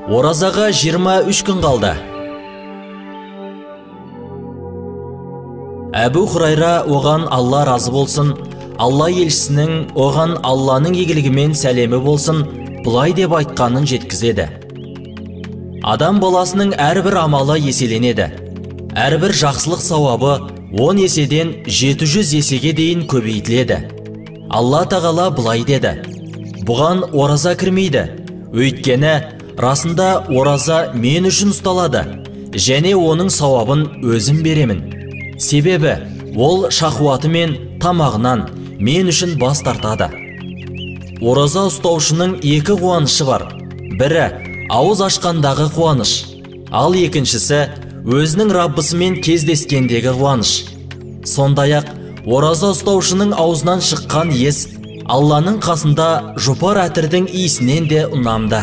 Оразаға 23 күн қалды. Әбу Хурайра, оған Алла разы болсын, Алла елшісінің оған Алланың игілігімен сәлемі болсын, былай деп айтқанын жеткізеді. Адам баласының әрбір амалы еселенеді. Әрбір жақсылық сауабы 10 еседен 700 есеге дейін көбейтіледі. Алла тағала былай деді: бұған ораза кірмейді, өйткені расында ораза мен үшін ұсталады және оның сауабын өзім беремін. Себебі ол шахуаты мен тамағынан мен үшін бас тартады. Ораза ұстаушының екі қуанышы бар. Бірі ауыз ашқандағы қуаныш, ал екіншісі өзінің Раббысымен кездескендегі қуаныш. Сондай-ақ ораза ұстаушының аузынан шыққан иіс Алланың қасында жұпар әтірдің иісінен де ұнамды.